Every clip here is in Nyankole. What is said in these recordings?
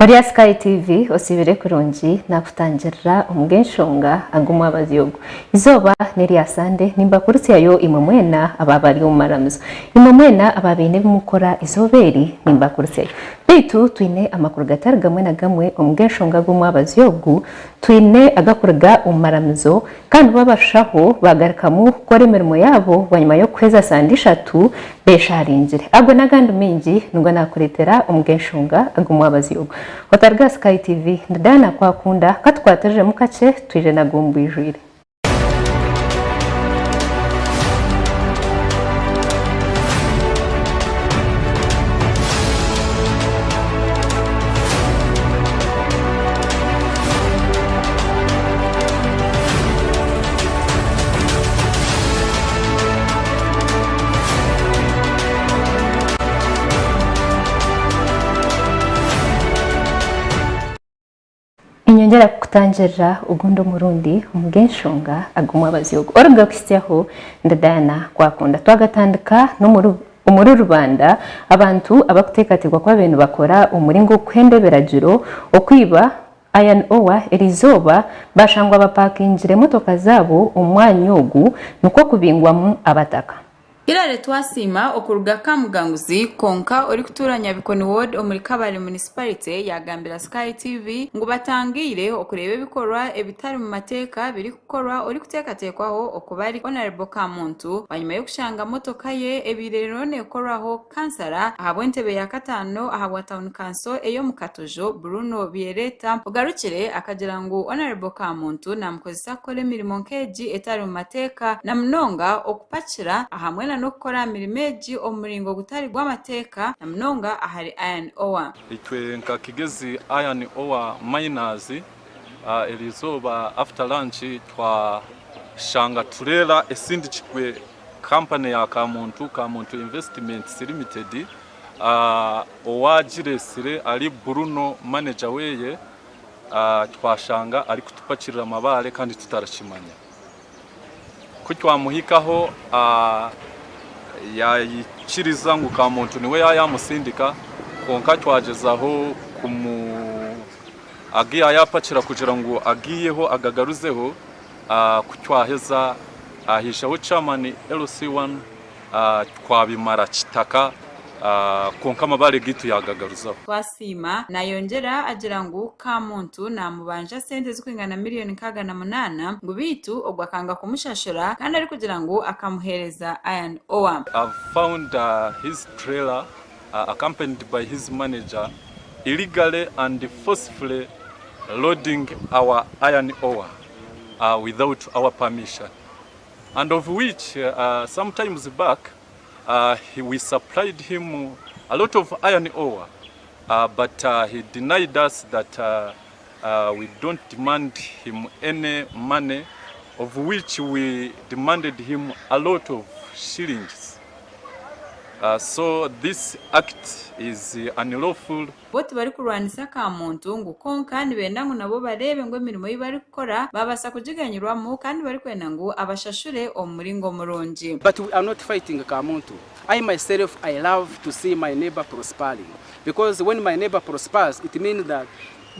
Ori Sky TV osiibire kurungi nakutangirira omu g'enshonga ag'omwabazyo ogu. Izooba n'erya Sande nimbakurutsyayo imwe mwena aba bari omu maramizo. Imwe mwena aba baine ebi mukora izooba eri nimbakurutsyayo. Beitu twine amakuru gatari gamwe na gamwe omu g'enshonga ag'omwabazyo ogu, twine agakuruga omu maramizo Kandi bo abashushaho baagarukamu kukora emirimo yaabo bwanyima y'okuheza sande ishatu beeshaaringire. Ago n'agandi maingi nigo naakureetera omu g'enshonga ag'omwabazyo ogu. Otaruga aha Sky TV. Ndi Diana Kwakunda, ka tukwatiriremu kakye twije nago omu bwijwire. Niinyongyera kukutangirira ogundi omurundi omu g'enshonga ag'omwabazyo ogu. Oruga kuhitsyaho ndi Diana Kwakunda. Twagatandika n'omuri Omuri rubanda, abantu abarikuteekateekwa kuba babaire nibakora omuringo gw'okuhenda ebiragiro, okwiba iron ore eriizooba bashangwa bapakingire emotoka zaabo omu mwanya ogu nikwo kubingwamu abataka. Hillary Twasiima okuruga Kamuganguzi kwonka orikutuura Nyabikoni Ward omuri Kabale Municipality yaagambira Sky TV ngu batangaire okureeba ebikorwa ebitari mu mateeka birikukorwa orikuteekateekwaho okuba ari Honourable Kamuntu bwanyima y'okushanga motoka ye ebaire eriho neekorwaho kansara ahabw'entebe ya kataano ahabwa tauni kanso ey'omu Katojo Bruno Byereta ogarukire akagira ngu Honourable Kamuntu namukozesa kukora emirimo nk'egi etari mu mateeka na munonga okupakira ahamwe na n'okukora aha mirimo egi omu muringo gutari gw'amateeka na munonga ahari Iron Ore. Itwe nka Kigezi Iron Ore Miners Eriizooba after lunch twashanga tureera esindikirwe kampani ya Kamuntu, Kamuntu Investments Limited, owaagireetsire ari Bruno manager weye, twashanga arikutupakirira amabaare kandi tutarakimanya. Ku twamuhikaho yaikiriza ngu Kamuntu niwe yaayamusindika kwonka twagyezaho kumu Agu yaayapakira kugira ngu agiiyeho agagaruzeho, ku twaheza haijaho chairman LC1 twabimara kitaka kwonka amabaare gaitu yaagagaruzaho. Twasiima nayongyera agira ngu Kamuntu namubanja sente zirikwingana miriyoni 68 ngu beitu ogwo akanga kumushashura kandi arikugira ngu akamuheereza iron ore. I've found his trailer accompanied by his manager illegally and forcefully loading our iron ore without our permission and of which sometimes back we supplied him a lot of iron ore but he denied us that we don't demand him any money of which we demanded him a lot of shillings so this act is unlawful. Bo tibarikurwanisa Kamuntu ngu kwonka nibenda ngu nabo bareebe ngu emirimo ei barikukora baabaasa kugiganyirwamu kandi barikwenda ngu abashashure omu muringo murungi. But we are not fighting Kamuntu, I myself I love to see my neighbor prospering because when my neighbor prospers it means that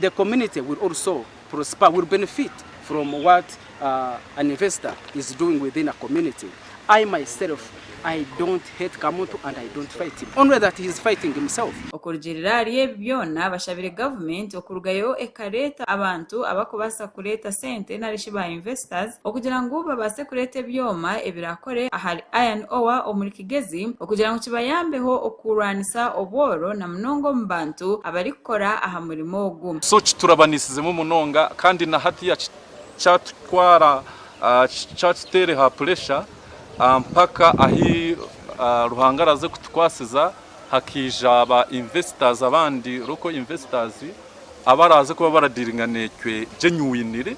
the community will also prosper, will benefit from what an investor is doing within a community. I myself I don't hate Kamuntu and I don't fight him, only that he is fighting himself. Okurugiirira ahari ebi byona, bashabire gavumenti okurugayo ekareeta abantu abarikubaasa kureeta sente narishi ba investors okugira ngu babaase kureeta ebyoma ebiraakore ahari Iron Ore omuri Kigezi okugira ngu kibayambeho okurwanisa obworo na munonga omu bantu abarikukora aha murimo ogu. So kiturabanisizemu munonga kandi na hatiya kyatutwara kyatuteera aha pressure mpaka ahi Ruhanga araze kutukwasiza hakaija ba investors abandi local investors abaraze kuba baradiringa naitwe genuinely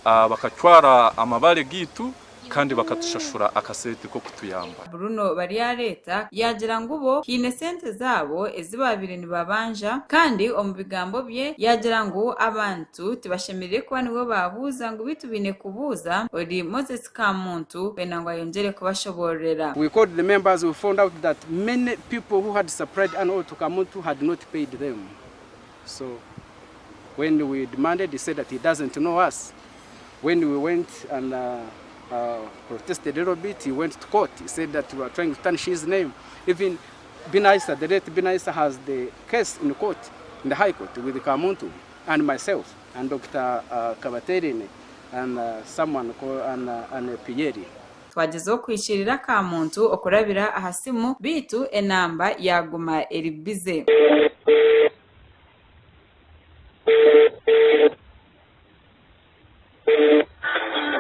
bakatwara amabare gaitu kandi bakatushashura akasente k'okutuyamba. Bruno Baryareeta yaagira ngu bo haine sente zaabo ezi baabaire nibabanja kandi omu bigambo bye yaagira ngu abantu tibashemereire kuba nibo baabuuza ngu beitu baine kubuuza ori Moses Kamuntu kwenda ngu ayongyere kubashoboororera. We called the members, we found out that many people who had supplied an oil to Kamuntu had not paid them. So. When we demanded, he said that he doesn't know us. When we went and protested a little bit, he went to court. He said that we are trying to tarnish his name. Even Binaisa, the late Binaisa, has the case in court, in the High Court, with Kamuntu and myself and Dr. Kabatereine and someone called and Pieri. Twagyezaho kuhikiirira Kamuntu okurabira aha simu beitu enamba yaaguma eri bize.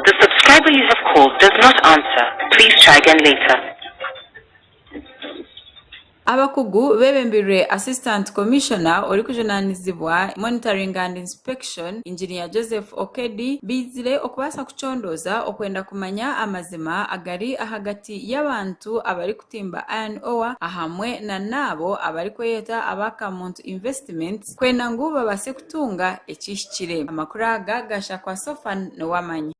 The subscriber you have called does not answer. Please try again later. Abakugu beebembirwe Assistant Commissioner orikujunaanizibwa Monitoring and Inspection, Engineer Joseph Okedi baizire okubaasa kucondooza okwenda kumanya amazima agari ahagati y'abantu abarikutimba Iron Ore ahamwe na n'abo abarikweyeta aba Kamuntu Investments kwenda ngu babaase kutunga ekihikire. Amakuru aga gashakwa Sophan Nuwamanya.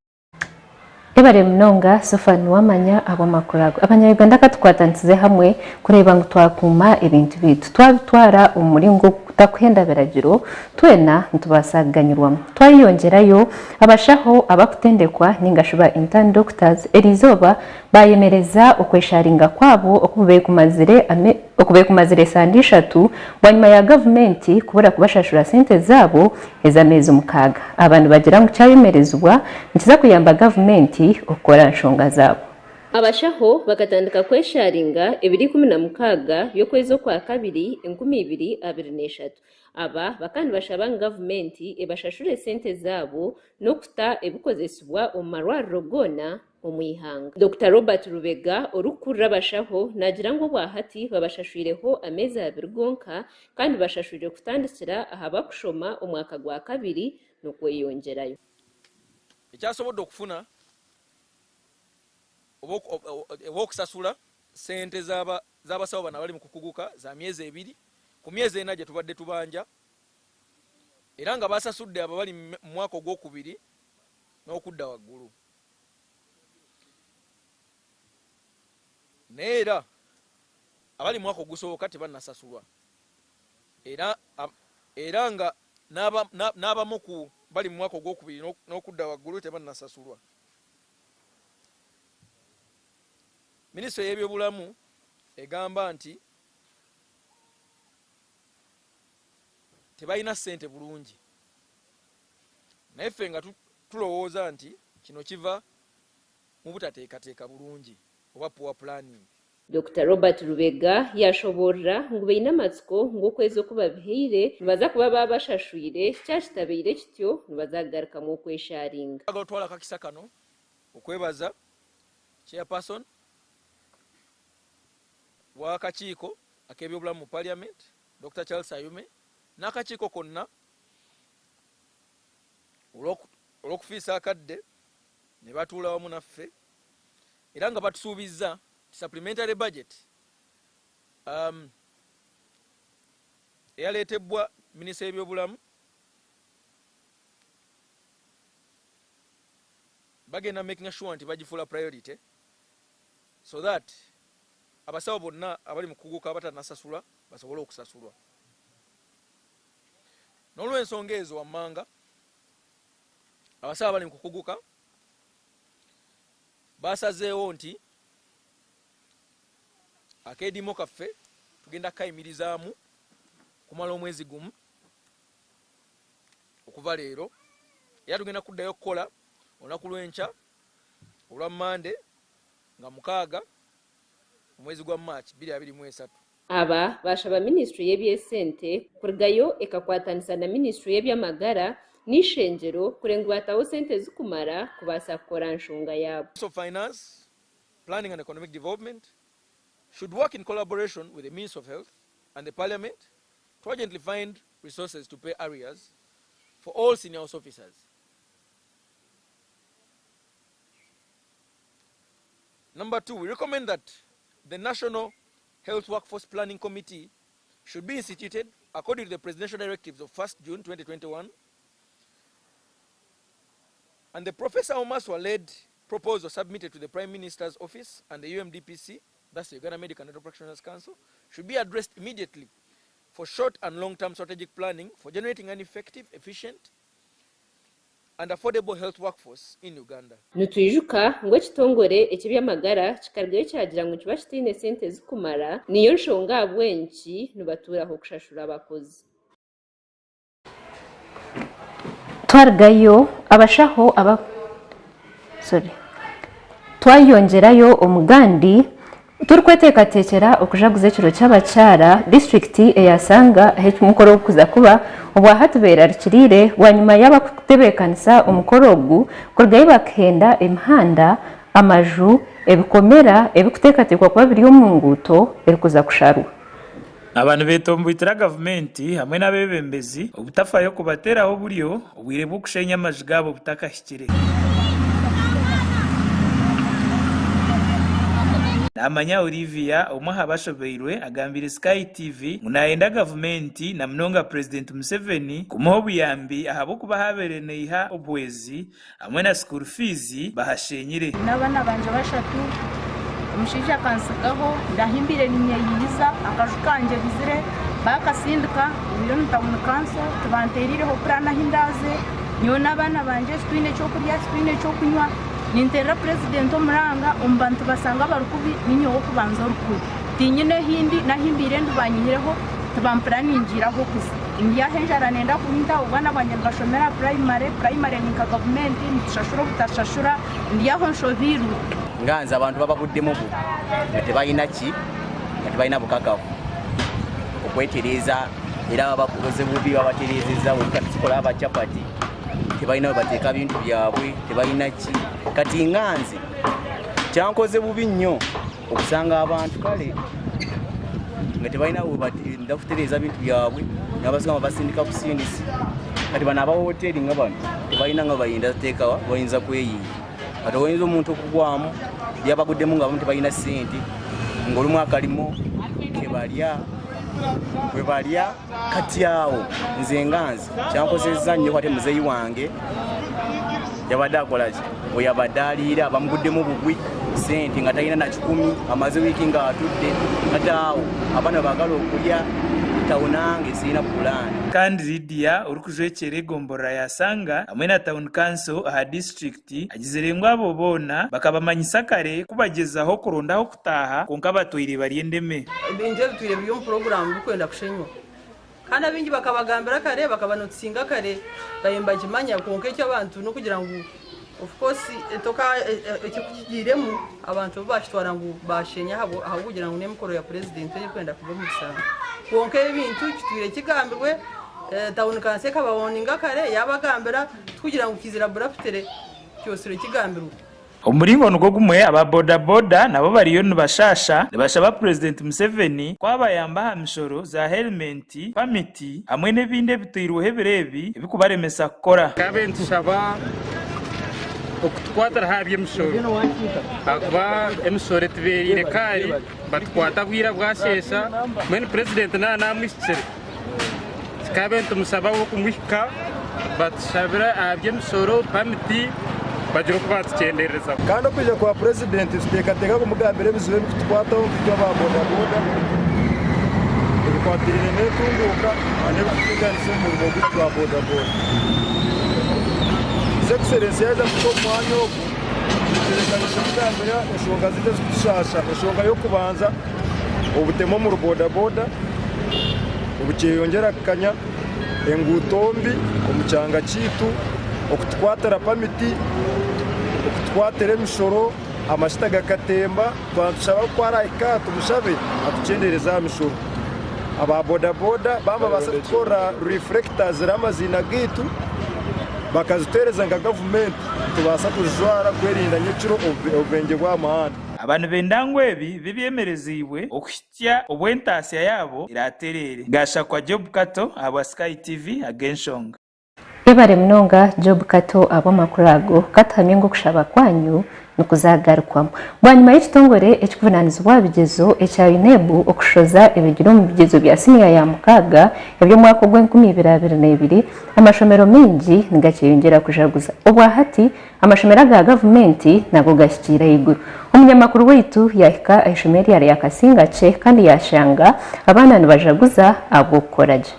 Yebare munonga Sophan Nuwamanya ahabw'amakuru ago. Abanya-Uganda ka tukwatanisize hamwe kureeba ngu twakuuma ebintu byaitu, twabitwara omu muringo ogutakuhenda biragiro, twena nitubaasa kuganyirwamu. Twayeyongyerayo, abashaho abakutendekwa ninga shi ba intern doctors eriizooba bayemereza okwesharinga kwabo okubaire kumazire esande ishatu bwanyima ya gavumenti kubura kubashashura sente zaabo ez'ameezi mukaaga. Aba nibagira ngu kyayemerezibwa nikiza kuyamba gavumenti okukora nshonga zaabo. Abashaho bakatandika kwesharinga ebiro 16 by'okwezi okwakabiri 2023. Aba bakaba nibashaba ngu gavumenti ebashashure sente zaabo n'okuta ebikozesibwa omu marwariro goona omu ihanga. Dokita Robert Lubega orikukurira abashaho naagira ngu obwahati babashashwireho ameezi abiri gonka kandi bashashwirwe kutandikira aha bakushoma omwaka gwa kabiri n'okweyongyerayo. Ekyasobodde okufuna oba okusasula sente z'abasawo bano abali mu kukuguka za myezi ebiri ku myezi ena gye tubadde tubanja, era nga basasudde abo abali mu mwaka ogwokubiri n'okudda waggulu. Naye era abali mu mwaka ogusooka tebannasasulwa, era nga n'abamu ku bali mu mwaka ogwokubiri n'okudda waggulu tebannasasulwa. Minisitule y'ebyobulamu egamba nti tebalina ssente bulungi, naye ffe nga tulowooza nti kino kiva mu butateekateeka bulungi oba poor planning. Dokita Robert Lubega yashoboorora ngu baine amatsiko ngu okwezi oku babihaire nibaza kuba babashashwire, kyakitabaire kityo nibaza kugarukamu okwesharinga. Twagala otwala akakisa kano okwebaza chairperson w'akakiiko ak'ebyobulamu mu parliament Dokita Charles Ayume n'akakiiko konna olw'okufiisa akadde ne batuula wamu naffe, era nga batusuubizza supplementary budget eyaleetebwa minisita y'ebyobulamu bagenda making sure nti bagifuula priority so that abasawo bonna abali mu kukuguka abatanasasulwa basobole okusasulwa. N'olw'ensonga ezo wammanga, abasawo abali mu kukuguka basazeewo nti akeediimo kaffe tugenda kukayimirizaamu kumala omwezi gumu okuva leero, era tugenda kuddayo okukola olunaku lw'enkya olwa Mmande nga 6 omwezi gwa March 2023. Aba bashaba minisitule y'eby'esente kurugayo ekakwatanisa na minisitule y'eby'amagara n'ishengyero kurenga bataho sente zikumara kubaasa kukora nshonga yaabo. Ministry of Finance, Planning and Economic Development should work in collaboration with the Ministry of Health and the Parliament to urgently find resources to pay arrears for all senior house officers. Number 2, we recommend that the National Health Workforce Planning Committee should be instituted according to the presidential directives of 1st June 2021, and the Professor Omaswa-led proposal submitted to the Prime Minister's office and the UMDPC, that's the Uganda Medical and Dental Practitioners Council, should be addressed immediately for for short and long-term strategic planning for generating an effective, efficient and affordable health workforce in Uganda. Nitwijuka ngu ekitongore eky'eby'amagara kikarugayo kyagira ngu nikiba kitaine sente zirikumara, niyo nshonga ahabw'enki nibatuuraho kushashura abakozi. Twarugayo abashaho aba sorry. Twayongyerayo omugandi turikweteekateekyera okujaguza ekiro ky'abakyara, disiturikiti eyasanga ahu omukoro ogu kuza kuba obwahati beerarikiriire bwanyima y'abakutebeekanisa omukoro ogu kurugayo bakahenda emihanda, amaju, ebikomera ebirikuteekateekwa kuba biri omu nguuto erikuza kusharwa. Aba nibetomboitira gavumenti hamwe n'abeebembezi obutafayo kubateeraho oburyo obwire bw'okusheenya amaju gaabo butakahikire. Namanya Olivia, omwe aha bashobeirwe agambiire Sky TV ngu nayenda gavumenti na munonga Purezidenti Museveni kumuha obuyambi ahabw'okuba ahabaire naiha obuhwezi hamwe na school fees bahashenyire. N'abaana bangye bashatu, omushaija akantsigaho ndahimbire ninyeyihiza, akaju kangye bizire baakasindika biri omu tawuni kanso tibantereireho puraani ahu ndaaze, nyowe n'abaana bangye titwine ky'okurya titwine ky'okunywa, ninteerera purezidenti omuranga omu bantu basanga abari kubi niinye ow'okubanza ori kubi, tinyine ahi ndi n'ahi mbaire ndi baanyihireho tibampuraningiire ah'okuza. Ndi aha enjara nenda kunyita, obwana bwangye nibashomera aha purayimare, purayimare ni nka gavumenti nitushashura obutashashura, ndi aho nshobeirwe. Nganza abantu babaguddemu bubi nga tebalina ki nga tebalina bukakafu okwetereeza era babakoze bubi babatereezezza bubi kati tukola aba chapati tebalina webateeka bintu byabwe tebalina ki kati nga nze kyankoze bubi nnyo okusanga abantu kale nga tebalina webatenda kutereeza bintu byabwe nabasiga babasindika busindisi kati bano aba woteri nga bano tebalina nga bayinza teekawa bayinza kweyiiya kati oyinza omuntu okugwamu byabaguddemu nga abamu tebalina sente ngaolumu akalimo kebalya bwebalya kati awo nze nga nze kyankozezza nnyo ate muzeeyi wange yabadde akolaki oyo abadde aliira bamuguddemu bugwi sente nga talina nakikumi amaze wiiki nga atudde kati awo abaana bagala okulya tawo nange sirina pulaani. Kandi Lydia orikujwekyera egomborora ya Sanga hamwe na Town Council aha disiturikiti agizire ngu abo boona bakabamanyisa kare ku bagyezaho kuronda ah'okutaaha kwonka batwaire bari endeme. Ebintu ebitwire biri omu puroguraamu birikwenda kushenywa. Kandi abaingi bakabagambira kare, bakabanotisinga kare, baabaire nibakimanya kwonka eky'abantu n'okugira ngu of course etoka eki ku kigiiremu abantu bo baakitwara ngu baashenya ahabw'okugira ngu n'emikoro ya purezidenti erikwenda kuba omu kisanga. Kwonka ebintu kitwire kigambirwe, tawuni kanso ekabawoninga kare yaabagambira tikugira ngu kiizire aburaputere kyosire kigambirwe. Omu muringo nigwo gumwe, aba boda boda nabo bariyo nibashaasha nibashaba Purezidenti Museveni ku abayamba aha mishoro za herimenti, pamiti hamwe n'ebindi ebiteirweho ebiro ebi ebikubaremesa kukora. Tukabe nitushaba okutukwatira aha by'emishoro ahakuba emishoro etubereire kaari batukwata bwira bwasheesha mbwenu purezidenti naaba naamwihikire Tukabe nitumushaba kumuhika batushabire aha by'emishoro, pamiti bagire oku batukyenderezaho. Kandi okwija kwa Purezidenti nituteekateeka kumugambira ebizibu ebirikutukwataho nk'itwe aba bodaboda ebikwatiraine n'entunguuka n'ebirikuteganisa omu murimo gwaitu gwa bodaboda. His Excellency yaija kuhika omu mwanya ogu, tutebeekanise kumugambira enshonga zaitu ezirikutushaasha. Enshonga y'okubanza, obutemu omuri bodaboda obukyeyongyera kukanya, enguuto mbi omu kyanga kyaitu, okutukwatira pamiti, okutukwatira emishoro, amashita gakatemba, twaba nitushaba ku arahika aha tumushabe atukyendeereze aha mishoro. Aba bodaboda baaba nibabaasa kutukorera rifurekita ziriho amaziina gaitu bakazituheereza nka gavumenti nitubaasa kuzijwara kwerinda nyekiro obubenje bw'aha muhanda. Aba nibenda ngu ebi bibe byemereziibwe okuhitsya obu entaasya yaabo eraatereere. Gashakwa Job Kato ahabwa Sky TV ag'enshonga. Yebare munonga Job Kato ahabw'amakuru ago. Katuhamye ngu okushaba kwanyu nikuzagarukwamu. Bwanyima y'ekitongore ekikuvunanizibwa aha bigyezo ekya UNEB okushoza ebigire omu bigyezo bya siniya ya mukaaga eby'omwaka ogw'enkumi ibiri abiri n'ebiri, amashomero maingi nigakyeyongyera kujaguza. Obwahati, amashomero aga gavumenti nago gahikiire ahaiguru. Omunyamakuru waitu yahika aha ishomero erya Ryakasingakye kandi yashanga abaana nibajaguza ahabw'okukora gye.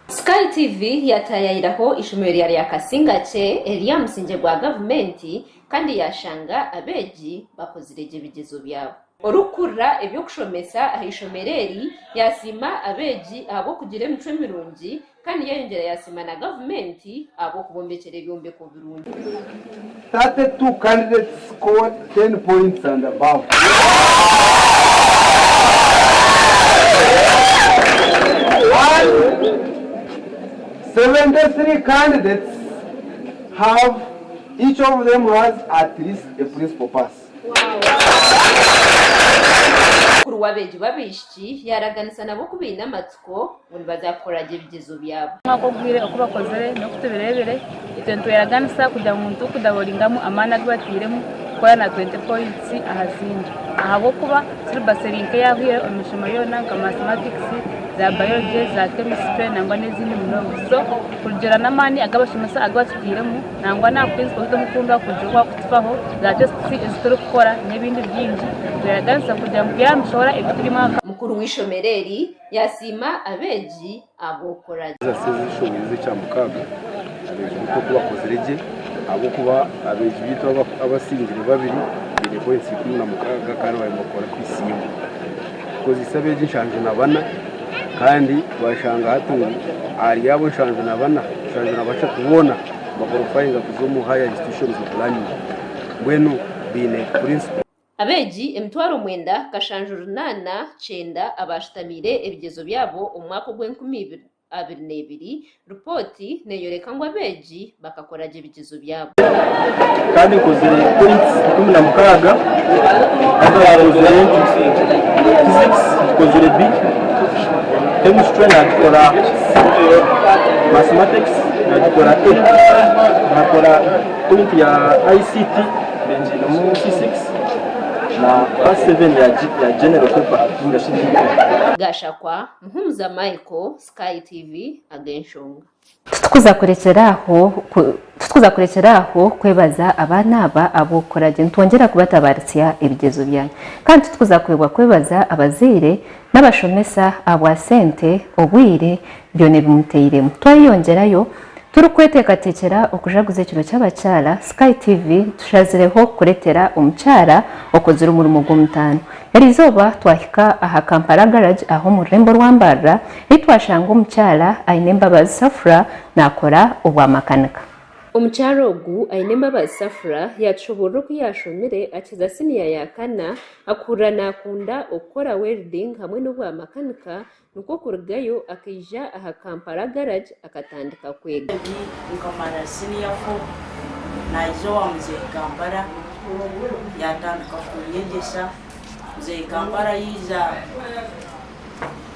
Sky TV yataayayiraho eishomero rya Ryakasingakye eriri aha musingye gwa gavumenti kandi yaashanga abeegi bakozire gye ebigyezo byabo. Orikukurira eby'okushomesa aha ishomero eri yaasiima abeegi ahabw'okugira emicwe mirungi kandi yayongyera yaasiima na gavumenti ahabw'okubombekyera ebyombeko birungi. 32 candidates scored 10 points and above. One 73 candidates have, each of them has at least a principal pass. Mukuru w'abeegi b'abaishiki yaaraganisa nabo ku baine amatsiko ngu nibaza kukora gye ebigyezo byabo. Omwaka oguhweire oku bakozire n'oku tubireebire, itwe nitweraganisa kugira ngu nitukudaboringamu amaani agu batairemu kukora na 20 points aha zindi ahabw'okuba syllabus eri nk'eyahweire omu mishomo yoona nka mathematics, za biology, za chemistry nangwa n'ezindi munonga. So kurugiirira n'amaani agu abashomesa agu batutairemu nangwa na principal waitu omukundwa kugira oku arikutufaho, za tests ezi turikukora n'ebindi bingi, nitweraganisa kugira ngu byaba nibishohora ebi turimu aha. Mukuru w'eishomero eri Yasiima abeegi ahabw'okukora gye. Zaase ez'eishomero ez'ekyamukaaga abeegi baitu oku bakozire gye ahabw'okuba abeegi baitu abasingire babiri baine points 16 kandi bariyo nibakora PCM. Tukozeise abeegi 74 kandi twashanga hati ngu ahari abo 74, 73 boona nibakwalifayinga kuza omu higher institutions of learning mbwenu baine principal. Abeegi 98,709 abaashutamiire ebigyezo byabo omu mwaka ogw'enkumi ibiri abiri n'ebiri, ripooti neeyoreka ngu abeegi bakakora gye ebigyezo byabo. Kandi nkozire points 16 haza nkozire physics nkozire B, chemistry nagikora C, mathematics nagikora A, nakora point ya ICT Ngiinemu C6 na A7 ya General Paper ninga shi GP. Gashakwa, Muhumuza Michael, Sky TV, Ag'enshonga. Titukuza kurekyera aho Titukuza kurekyera aho kwebaza abaana aba ahabw'okukora gye. Nitwongyera kubatabaaritsya ebigyezo byanyu. Kandi titukuza kwebwa kwebaza abazaire n'abashomesa ahabwa sente, obwire, byona ebi muteiremu. Twayeyongyerayo Turikweteekateekyera okujaguza ekiro ky'abakyara, Sky TV tushazireho kukuretera omukyara okozire omurimo gw'omutaano. Eriizooba twahika aha Kampala Garage aha omu rurembo rwa Mbarara ahi twashanga omukyara Ainembabazi Safura nakora obwa makanika. Omukyara ogu Ainembabazi Safura yatushoboorora oku yashomire akiza siniya ya kana akuhurira nakunda okukora welding hamwe n'obwa makanika Nikwo kurugayo akaija aha Kampala Garage akatandika kwega. Ebi nkamara siniya fo naija owa muzeeyi Kampala yatandika kunyegyesa. Muzeeyi Kampala yaija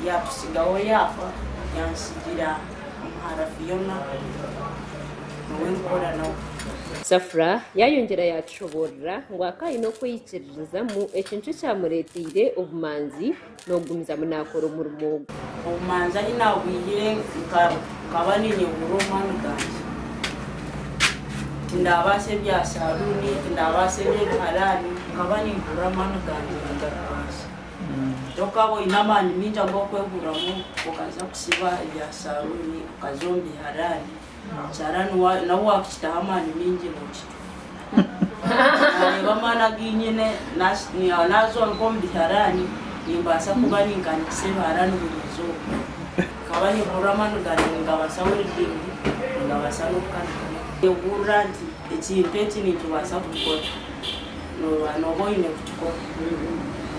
yatusigaho yaafa yansigira omuhara Fiona niwe nkukora nawe. Safura yayongyera yatushoboorora ngu akaba aine okweyikiririzamu ekintu ekyamureeteire obumanzi n'okugumizamu naakora omurimo ogu. Obumanzi ahi naabwihire nkaba niinyehurira omu maani gangye. Tindabaasa ebya saruuni, tindabaasa eby'ebiharaani, nkaba nimpurira amaani gangye nigarikubaasa. Okaba oine amaani maingi agu orikwehuriramu okaza kusiba ebya saruuni, okaza omu biharaani, ekiharani nobu waakukitaho amaani maingi nookitwa. Naareeba amaani agu nyine naaza nk'omu biharaani nimbaasa kuba ninkanikisa ebiharaani buri izooba. Nkaba nimpurira amaani gangye ningabaasa welding, ningabaasa n'okukanika. Nyehurira nti ekintu eki ninkibaasa kukikora, nooba oine kukikora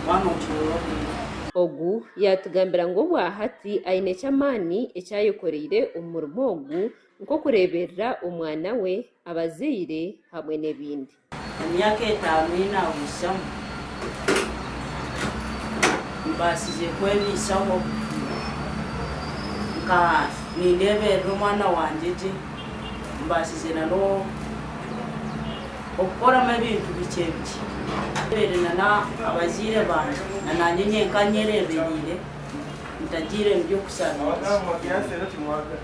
waaba nookihurira omunda. Ogu yaatugambira ngu obwahati aine eky'amaani eki ayekoreire omu murimo ogu nk'okureeberera omwana we, abazaire hamwe n'ebindi. Emyaka etaano ei naahwisamu, mbaasize kwebiisaho, Nka nindeeberera omwana wangye gye, mbaasize na n'okukoramu ebintu bikye bikye. Ndeebere na n'abazaire bangye na naanye nyenka nyereebereire ntagiire mu by'okushabiiriza.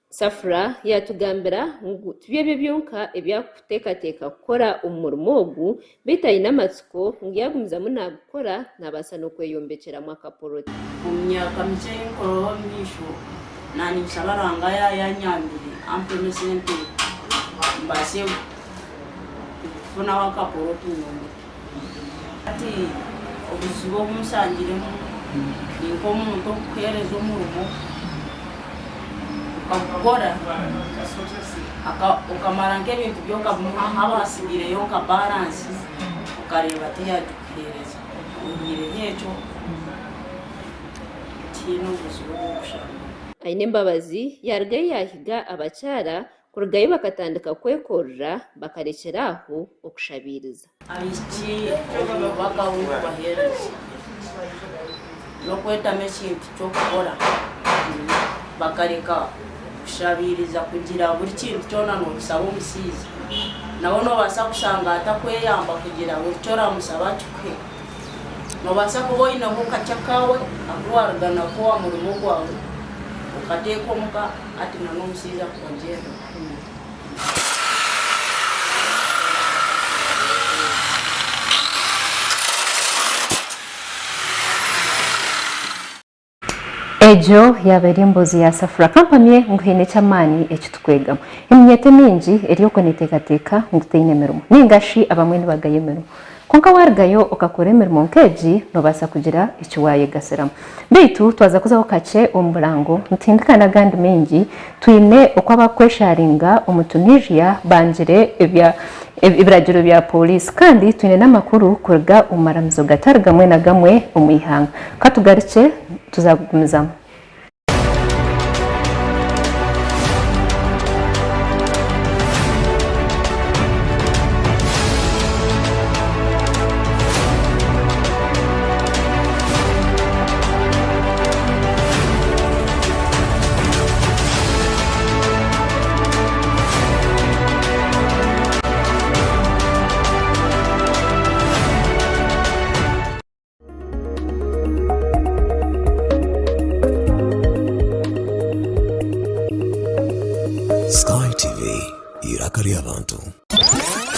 Safura yaatugambira ngu tibyebyo byonka ebi arikuteekateeka kukora omu murimo ogu beitu aine amatsiko ngu yaagumizamu naagukora naabaasa n'okweyombekyeramu akaporooti. Omu myaka mikye ei nkureeba omu maisho, naninshaba Ruhanga yanyambire ampemu esente mbaase kufunaho akaporooti nyombeke. Hati obuzibu obu nshangiremu ni nk'omuntu okukuheereza omurimo okagukora okamara nk'ebintu bye okabimuha haaba hatsigaireyo nka baransi okareeba tiyagikuheereza. Oihireho ekyo tihaine obuzibu obu orikushanga. Ainembabazi yaarugayo yaahiga abakyara kurugayo bakatandika kwekorera bakarekyera aho okushabiiriza. Abaishiki obubaka obu ndikubaheereza n'okwetamu ekintu ky'okukora bakareka kushabiiriza kugira buri kintu kyona nookishaba omushaija. Nawe noobaasa kushanga atakweyamba kugira buri ki oramushaba akikuhe. Noobaasa kuba oineho kakye akaawe aku waaruga nako aha murimo gwawe okateeka omuka hati n'omushaija akwongyerere kukuha. Egyo yaaba eri emboozi ya Safura. Kampamye ngu haine eky'amaani eki tukwegamu. Eminyeeto emingi eri okwo neeteekateeka ngu teine mirimo, nainga shi abamwe nibagaya emirimo. Kwonka waarugayo okakora emirimo nk'egi, noobaasa kugira eki waayegasiramu. Beitu twaza kuzaho kakye omu burango, nituhindika n'agandi maingi, twine oku abakwesharinga omu Tunisia bangire ebiragiro bya pooriisi kandi twine n'amakuru kuruga omu maramizo gatari gamwe na gamwe omu ihanga. Ka tugarukye tuza kugumizamu. Sky TV, eiraka ry'abantu.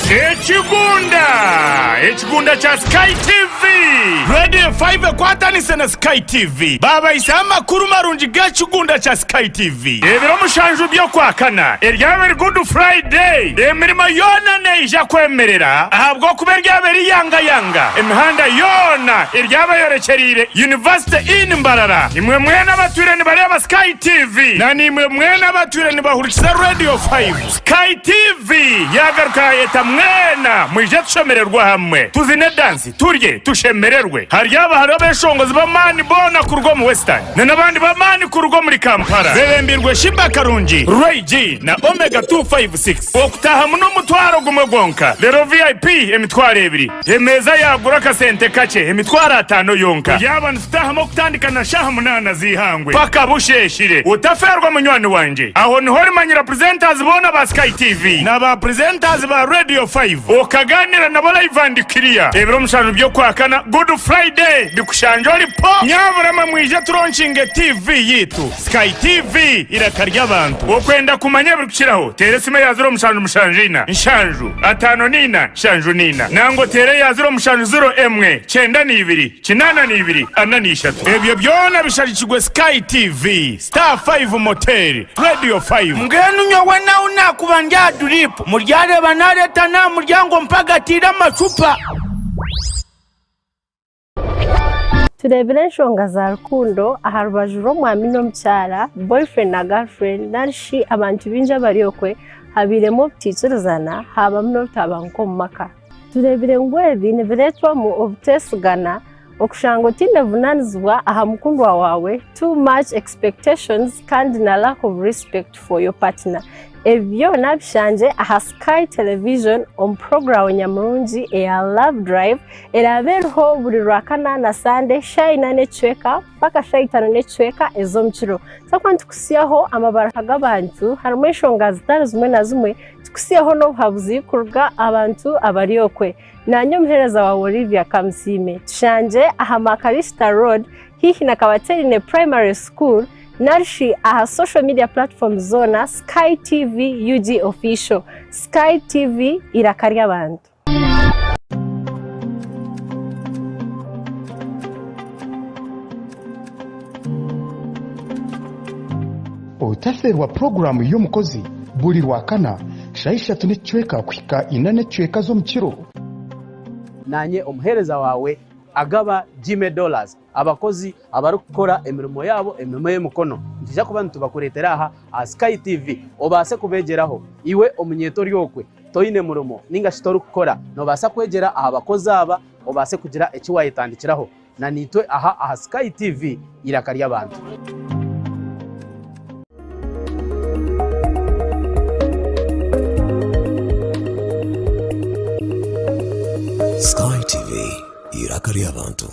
Ekigunda! Ekigunda kya Sky TV! Radio 5 ekwatanise na Sky TV baabahisaho amakuru marungi g'ekigunda kya Sky TV. Ebiro mushanju by'Okwakana eryaba eri Good Friday, emirimo yoona neija kwemerera ahabw'okuba eryaba eri yangayanga. Emihanda yoona eryaba eyorekyereire University Inn Mbarara. Imwe mwena abatwire nibareeba Sky TV na naimwe mwena abatwire nibahurikiza Radio 5, Sky TV yaagaruka yaayeta mwena mwije tushemererwe hamwe, tuzine dansi, turye, tushemererwe. Haryaba hariho abeshongozi b'amaani boona kuruga omu Western na n'abandi b'amaani kuruga omuri Kampala bebembirwe Sheebah Karungi, Ray G na Omega 256. Okutaahamu n'omutwaro gumwe gwonka, reero VIP emitwaro ebiri. Emeeza yaagura akasente kakye emitwaro ataano yonka. Turyaba nitutaahamu okutandika na shaaha munaana z'eihangwe paka busheeshire. Otafeerwa munywani wangye. Aho niho orimanyira presenters boona ba Sky TV na ba presenters ba Radio 5 okagaaniira nabo live and clear. Ebiro mushanju by'Okwakana, Good Friday, bikushangye ori po! Nyabura mwe mwije turonkinge TV yaitu. Sky TV, eiraka ry'abantu. Okwenda kumanya ebirikukiraho, teera esimu eya 0774 754 74 nangwa oteere eya 0701 92 82 43. Ebyo byona bishagikirwe Sky TV, Star 5 Motel, Radio 5. Mbwenu nyowe nahu naakuba ndi aha duriipu, muryareeba naareeta n'aha muryango mpagatiire amacupa. Tureebire enshonga za rukundo aha rubaju rw'omwami n'omukyara, boyfriend na girlfriend, nari shi abantu baingi abari okwe habairemu obutaikirizana haabamu n'obutabanguko omu maka. Tureebire ngu ebi nibireetwamu obuteesigana, okushanga otaine buvunaanizibwa aha mukundwa waawe, too much expectations kandi na lack of respect for your partner. Ebi byona bishangye aha Sky Television omu puroguramu nyamurungi eya Love Drive eraabe eriho buri Rwakana na Sande shaaha ina n'ekicweka mpaka shaaha itaano n'ekicweka ez'omu kiro. Twakuba nitukutsyaho amabaruha g'abantu harimu enshonga zitari zimwe na zimwe, tukutsyeho n'obuhabuzi kuruga aha bantu abari okwe. Naanye omuheereza waawe Olivia Kamusiime. Tushangye aha Makarista Road haihi na Kabaterine Primary School narishi aha social media platforms zoona Sky TV UG Official. Sky TV eiraka ry'abantu. Otaferwa puroguraamu y'omukozi buri Rwakana shaaha ishatu n'ekicweka kuhika ina n'ekicweka z'omukiro. Naanye omuheereza waawe agaba Jimmy Dollars, abakozi abarikukora emirimo yaabo emirimo y'emikono. Nitwija kuba nitubakureetera aha aha Sky TV obaase kubeegyeraho. Iwe omunyeeto ori okwe toine murimo ninga shi torikukora, noobaasa kwegyera aha bakozi aba obaase kugira eki waayetandikiraho. Na naitwe aha aha Sky TV eiraka ry'abantu. Sky TV, eiraka ry'abantu.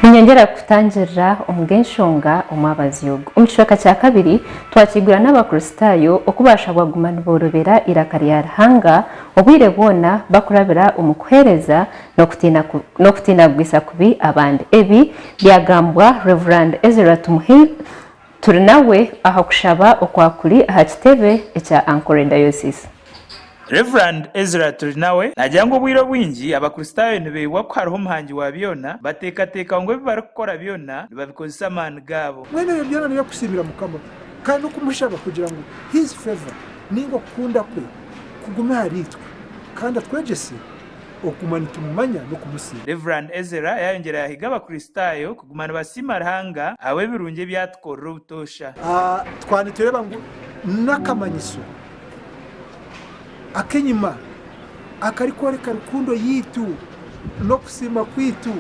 Ninyongyera kutangirira omu g'enshonga omwabazyo ogu. Omu kicweka kya kabiri, twakigura n'Abakristaayo oku baashabwa kuguma niboorobera eiraka rya Ruhanga obwire bwona bakurabira omu kuheereza n'okutiina kugwisa kubi abandi. Ebi byagambwa Rev. Ezra Tumuhairwe Turinawe aha kushaba okwakuri aha kitebe ekya Ankole Diocese. Rev. Ezra Turinawe naagira ngu obwire obwingi Abakristaayo nibeebwa ku hariho Omuhangi wa byona, bateekateeka ngu ebi barikukora byona nibabikozesa amaani gaabo. Mbwenu ebyo byona n'eby'okusiimira Mukama kandi n'okumushaba kugira ngu His favour nainga okukunda kwe kugume ahariitwe kandi atwegyese okuguma nitumumanya n'okumusiima. Rev. Ezra yaayongyera yaahiga Abakristaayo kuguma nibasiima Ruhanga ahabw'ebirungi ebi atukorera obutoosha. Twaba nitureeba ngu n'akamanyiso ak'enyima akarikworeka rukundo yaitu n'okusiima kwaitu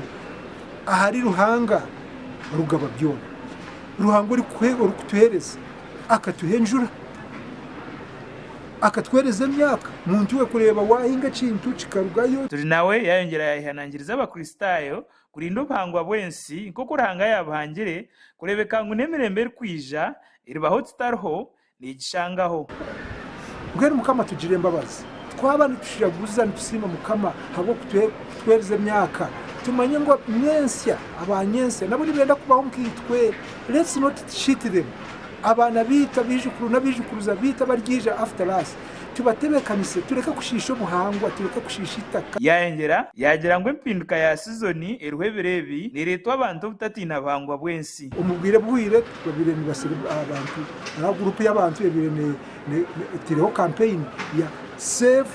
ahari Ruhanga rugaba byona. Ruhanga orikutuheereza akatuha enjura, akatuheereza emyaka, muntu we kureeba waahinga ekintu kikarugayo. Turinawe yaayongyera yaayehanangiriza Abakristaayo kurinda obuhangwa bw'ensi nk'oku Ruhanga yaabuhangire, kureebeka ngu n'emirembe erikwija eribaho tutariho neegishangaho. Mbwenu Mukama atugirire embabazi. Twaba nitujaguza nitusiima Mukama ahabw'okutuheereza emyaka, tumanye ngu nyentsya, aba nyentsya nabo nibenda kubaho nkaitwe. Let's not cheat them. Abaana baitu, abaijukuru n'abaijukuruza baitu abaryaija after us, tubatebeekanise tureke kushiisha obuhangwa, tureke kushiisha eitaka. Yaayongyera yaagira ngu empinduka ya sizoni eriho ebiro ebi neereetwa abantu obutatiina buhangwa bw'ensi. Omu bwire buhwire babaire nibasire abantu hariho gurupu y'abantu ebaire etaireho kampeyini ya Save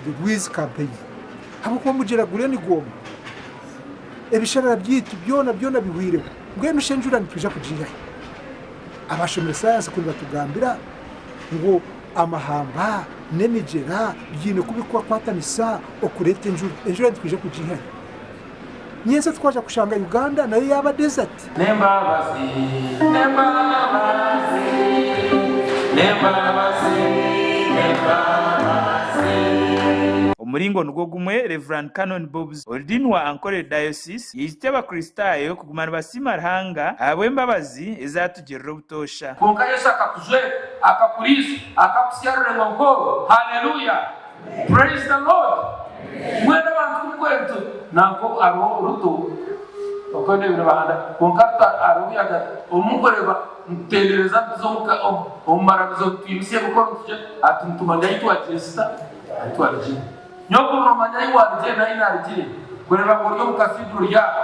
the Rwizi campaign ahabw'okuba omugyera guriyo nigwoma, ebisharara byaitu byona byona bihwireho mbwenu shi enjura nitwija kugiiha hi? Abashomire sayansi ku nibatugambira ngu amahamba n'emigyera biine ku birikukwatanisa okureeta enjura, enjura nitwija kugiiha hi? Nyentsya twaija kushanga Uganda nayo yaaba desert. N'embabazi, n'embabazi, n'embabazi, n'embabazi. Omuringo nigwo gumwe, Rev. Canon Bobs Olidini wa Ankole Diocese yaijukya Abakristaayo kuguma nibasiima Ruhanga ahabw'embabazi ezi atugirira obutoosha. Kwonka Yesu akakujweka, akakuriisa, akakutsya rurengo nk'orwo. Haleluya! Praise the Lord! Mbwenu abantu ku mukwenda nti nanka hariho Ruto okwenda ebiro bahanda kwonka Ruto hariho obu yaagira ati obu mukureeba nitutendereza nituza omuka omu maramizo nitwimutsya emikoro nitugye ati nitumanya ahu twagiire sita ahu twarugire. Nyokuru noomanya ahu waarugire n'ahu naarugire kureeba ngu ori omu cathedral ori aha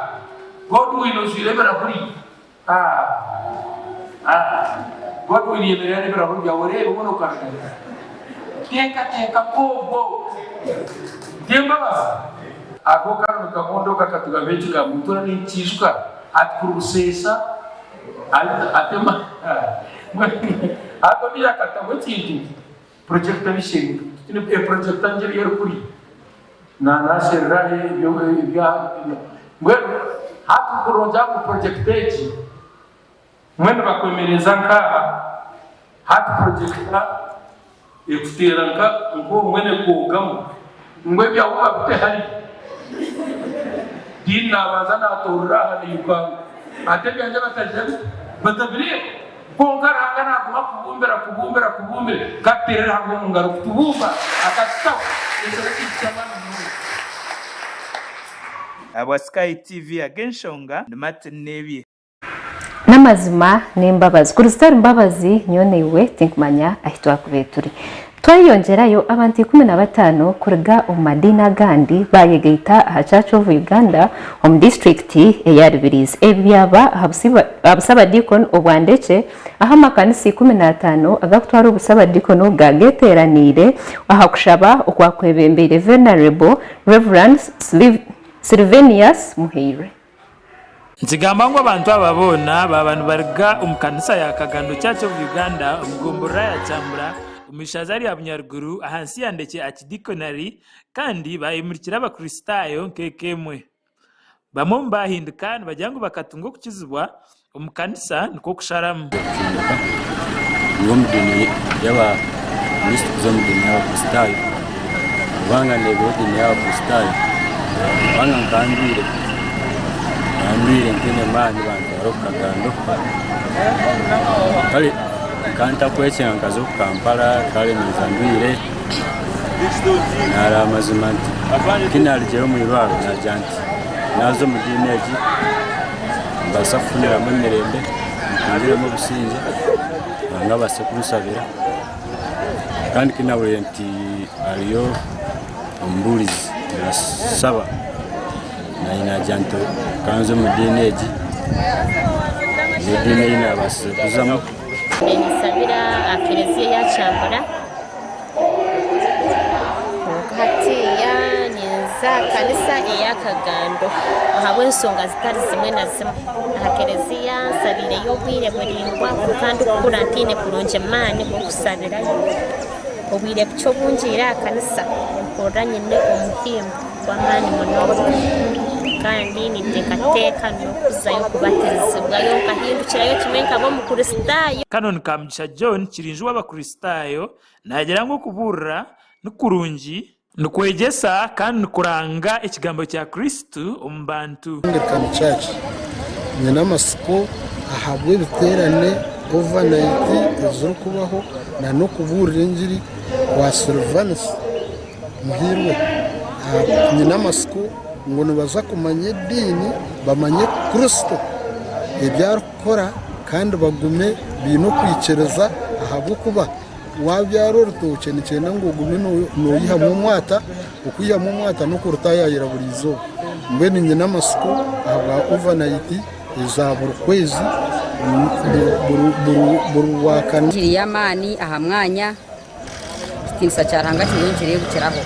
Godwin ojwaire ebirahuri Ah ah Godwin yemerera n'ebirahuri byawe oreebe hoona okarugayo. Teekateeka nk'obwo. By'embabazi. Ako karo nikamondo kakatugamba ekigambo ntura ninkiijuka ati kuruseesa atema hati ondiijo akatamu ekintu projector bisheri projector ngiri eri kuri nasherera ebya mbwenu hati kurungi ngu projector egi mbwenu bakwemereza nk'aha hati projector Ekuteera nka nk'omwe nekwogamu ngu ebyawe babite hariya. Dean nabanza natorora aha nairukanga ati ebyangye batagira bita batabireeba. Kwonka Ruhanga naguma kubumbira kubumbira kubumbira katuteere Ruhanga omu ngaro kutubumba akatutaho ekyo n'ekintu ky'amaani munonga. Ahabwa Sky TV ag'enshonga ndi Martin Nebye. N'amazima n'embabazi. Kuri zitari mbabazi, nyowe naiwe tinkumanya ahi twakubaire turi. Twayeyongyerayo, abantu 15 kuruga omu madiini agandi baayegaita aha Church of Uganda omu disiturikiti eya Rubirizi. Ebi byaba aha busabadiikoni obwa Ndekye ahu amakanisa 15 agakutwara obusabadiikono gaageteeraniire aha kushaba okwakwebembeire Venerable Rev. Sylvenius Muhairwe. Nikigambwa ngu abantu aba boona baaba nibaruga omu kanisa ya Kagando Church of Uganda omu gomborora ya Kyambura omu ishaza rya Bunyaruguru ahansi ya Ndekye Archdeaconry kandi baayemurikira abakristaayo nk'eka emwe. Bamwe omu baahinduka nibagira ngu bakatunga okukizibwa omu kanisa nikwo kusharamu. Okuhinduka kuruga omu diini y'Abakristo kuza omu diini y'Abakristaayo kubanga ndeebire ediini y'Abakristaayo kubanga nkaba ndwaire, nkaba ndwaire ntaine maani bantwara omu kagando kare nkaba ntarikwekyanga nkaza omu Kampala kare naija ndwaire nareeba amazima nti ku narugireyo omu irwariro nagira nti naaza omu diini egi Nimbaasa kufuniramu emirembe, ntungiremu obusingye, Ruhanga abaase kunsabira. Kandi ku naahuriire nti hariyo omubuurizi naashaba, naanye naagira nti ka nze omu diini egi, niyo ediini ei naabaasize kuzamu. Ninsabira aha kereziya eya Kyambura kwonka hatiiya ninza aha kanisa eya Kagando ahabw'enshonga zitari zimwe na zimwe. Aha kereziya nsabiireyo obwire buraingwa kwonka ndikukura ntaine kurungi maani g'okusabirayo. Obwire bukye obu ngiire aha kanisa nimpurira nyine omuhimbo gw'amaani munonga kandi ninteekateeka n'okuzayo kubatirizibwayo nkahindukirayo kimwe nkaba Omukristaayo. Canon Kamugisha John Kirinju w'Abakristaayo naagira ngu okubuurira ni kurungi, nikwegyesa kandi nikuranga ekigambo kya Kristo omu bantu. Anglican Church nyine amatsiko ahabw'ebiteerane overnight ezirikubaho na n'okubuurira engiri kwa Silvanus Muhiirwe. Nyine amatsiko ngu nibaza kumanya ediini bamanye Kristo ebi arikukora kandi bagume baine okwikiriza ahabw'okuba Waabyara orutookye nikyenda ngu ogume noyihamu omwata, okwihamu omwata n'okurutayaayira buri izooba. Mbwenu nyine amatsiko ahabwa overnight eza buri kwezi buri Rwakana. Engiri y'amaani aha mwanya, ekitiinisa kya Ruhanga kiriyo nikireebukiraho.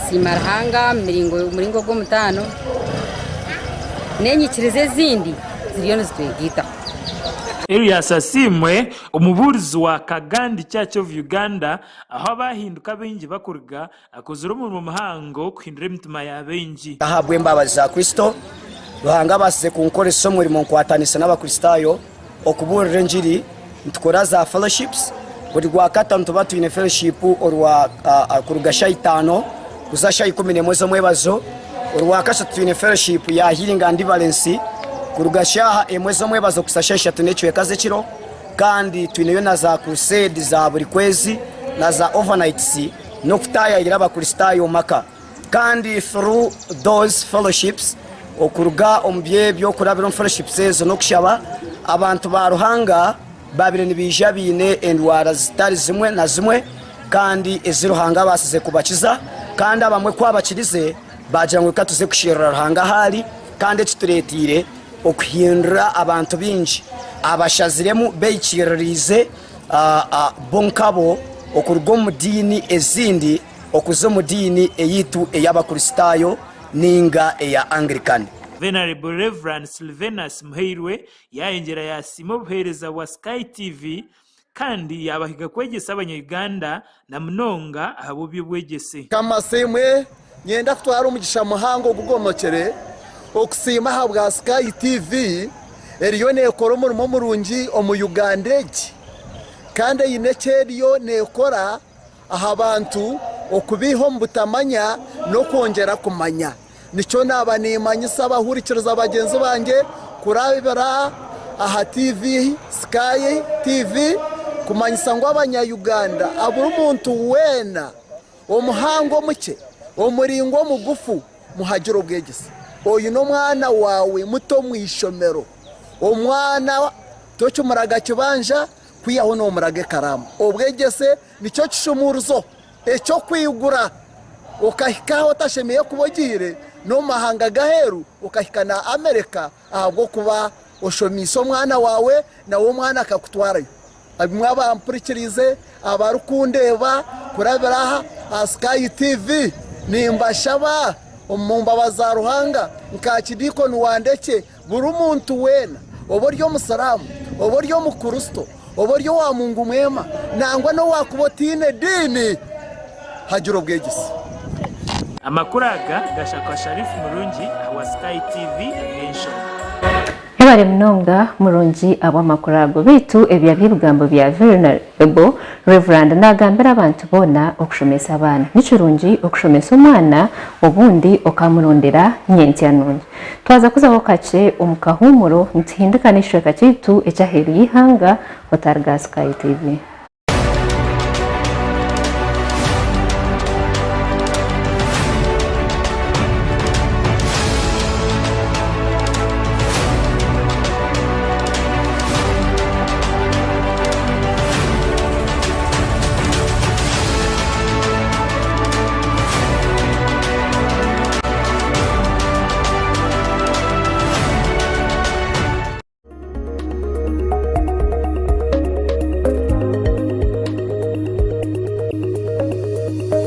Nsiima Ruhanga omu muringo gw'omutaano, n'enyikiriza ezindi ziriyo nizitwegaitaho. Erias Asiimwe, omubuurizi wa Kagandi Church of Uganda ahu abahinduka baingi bakuruga, akozire omurimo muhango kuhindura emitima ya baingi. Ahabw'embabazi za Kristo, Ruhanga abaasize kunkoresa omurimo nkwatanisa n'Abakristaayo okubuurira engiri. Nitukora za fellowships buri Rwakataano nituba twine fellowship orwa kuruga shaaha itaano kuza shaaha 11 z'omwebazo. Orwakashatu twine fellowship ya healing and deliverance kuruga shaaha emwe z'omwebazo kuhitsya shaaha ishatu n'ekicweka z'ekiro. Kandi twineyo na za crusade za buri kwezi na za overnights n'okutaayayira Abakristaayo omu maka. Kandi through those fellowships, okuruga omu by'ebyo okurabira omu fellowships ezo n'okushaba, abantu ba Ruhanga babaire nibaija baine endwara zitari zimwe na zimwe kandi ezi Ruhanga abaasize kubakiza, kandi abamwe ku abakirize baagira ngu reka tuze kusherura Ruhanga ahu ari, kandi ekitureeteire okuhindura abantu baingi abashaziremu beikiririize bo nkabo okuruga omu diini ezindi. okuza omu diini eyaitu ey'Abakristaayo nainga eya Anglican. Venerable Rev. Sylvanus Muhairwe yayongyera yasiima obuheereza bwa Sky TV kandi yabahiga kwegyesa abanya-Uganda na munonga ahabw'eby'obwegyese. Kamasiimwe, Nyenda kutwara omugisha muhango ogugomokire okusiima ahabwa Sky TV eriyo nekora omurimo murungi omu Uganda egi kandi eine eki eriyo nekora aha bantu okubaiha omu butamanya n'okwongyera kumanya. Nikyo naaba nimanyisa abahurikiriza bagyenzi bangye kurabira aha TV Sky TV kumanyisa ngu abanya Uganda aburi muntu weena omuhango omukye, omuringwa omugufu muhagire obwegyese. Oyu n'omwana waawe muto omu ishomero. Omwana tokimuraga kibanja kwihaho nomuraga ekaraamu. Obwegyese Nikyo kishumuruzo eky'okwigura okahika ahu otashemereire kuba ogiire n'omu mahanga g'aheeru okahika na Amerika ahabw'okuba oshomiise omwana waawe nawe omwana akakutwarayo. Abimwe abampurikiriize abarikundeeba kurabira aha Sky TV nimbashaba omu mbabazi za Ruhanga nka Kidiikoni Wandekye Buri muntu weena, oba ori Omusiraamu, oba ori Omukristo, oba ori owa Mungu mwema, nangwa n'owaakuba otaine diini, hagira obwegyese. Amakuru aga gashakwa Sharif Murungi ahabwa Sky TV Nation. Mwebare munonga Murungi ahabw'amakuru ago. Beitu ebya by'ebigambo bya Venerable Reverand nagambira abantu boona okushomesa abaana. Nikirungi okushomesa omwana obundi okamurondera nyentsya nungi. Twaza kuzaho kakye omu kahuumuro nituhindika n'ekicweka kyaitu eky'aheeru y'eihanga otariga aha Sky TV.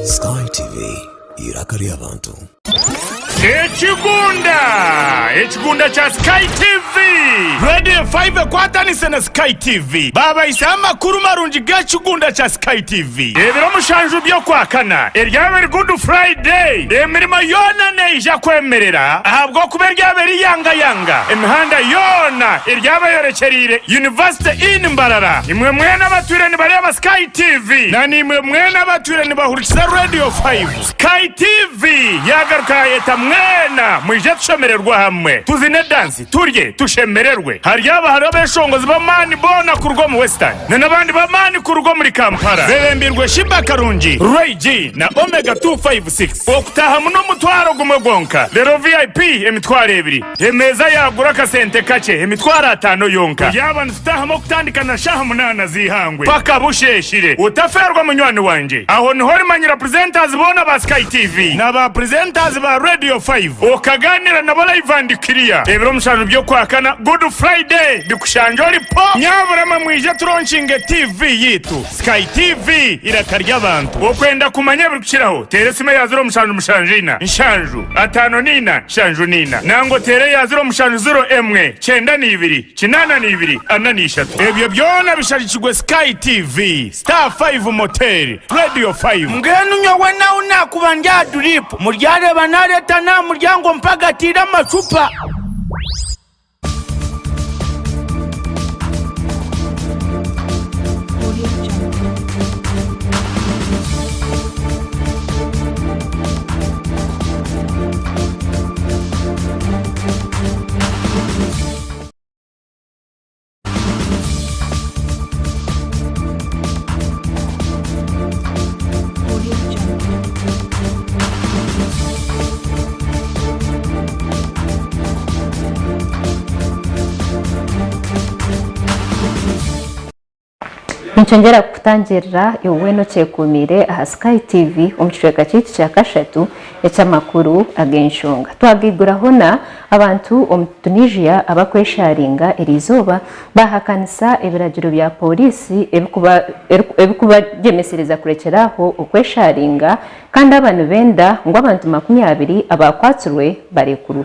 Sky TV, eiraka ry'abantu. Ekigunda! Ekigunda kya Sky TV! Radio 5 ekwatanise na Sky TV baabahisaho amakuru marungi g'ekigunda kya Sky TV. Ebiro mushanju by'Okwakana eryaba eri Good Friday, emirimo yoona neija kwemerera ahabw'okuba eryaba eri yangayanga. Emihanda yoona eryaba eyorekyereire University Inn Mbarara. Imwe mwena abatwire nibareeba Sky TV na naimwe mwena abatwire nibahurikiza Radio 5, Sky TV yaagaruka yaayeta mwena mwije tushemererwe hamwe, tuzine dansi, Turye, tushemererwe. Haryaba hariho abeshongozi b'amaani boona kuruga omu Western na n'abandi b'amaani kuruga omuri Kampala bebembirwe Sheebah Karungi, Ray G na Omega 256. Okutaahamu n'omutwaro gumwe gwonka, reero VIP emitwaro ebiri. Emeeza yaagura akasente kakye, emitwaro ataano yonka. Turyaba nitutaahamu okutandika na shaaha munaana z'eihangwe paka busheeshire. Otafeerwa munywani wangye. Aho niho orimanyira presenters boona ba Sky TV na ba presenters ba Radio 5. Okaganira nabo live and clear. Ebiro mushanju by'okwakana, Good Friday, bikushangye ori po! Nyabura mwe mwije turonkinge TV yitu, Sky TV, iraka ry'abantu. Okwenda kumanya ebirikukiraho, teera esimu eya 0774 7 54 74 nanga oteere eya 0701 92 82 43. Ebyo byona bishagikirwe Sky TV. Star 5 Motel, Radio 5. Mbwenu nyowe nahu naakuba ndi aha duriipu, muryareeba naareeta n'aha muryango mpagatiire amacupa. Nikyongyera kukutangirira iwe weena okyekuumiire aha Sky TV omu kicweka kyaitu kya kashatu eky'amakuru ag'enshonga. Twagaiguraho na abantu omu Tunisia abakwesharinga eriizooba baahakanisa ebiragiro bya pooriisi ebirikubagyemesereza kurekyera aho okwesharinga kandi aba nibenda ngu abantu 20 abaakwatsirwe barekurwe.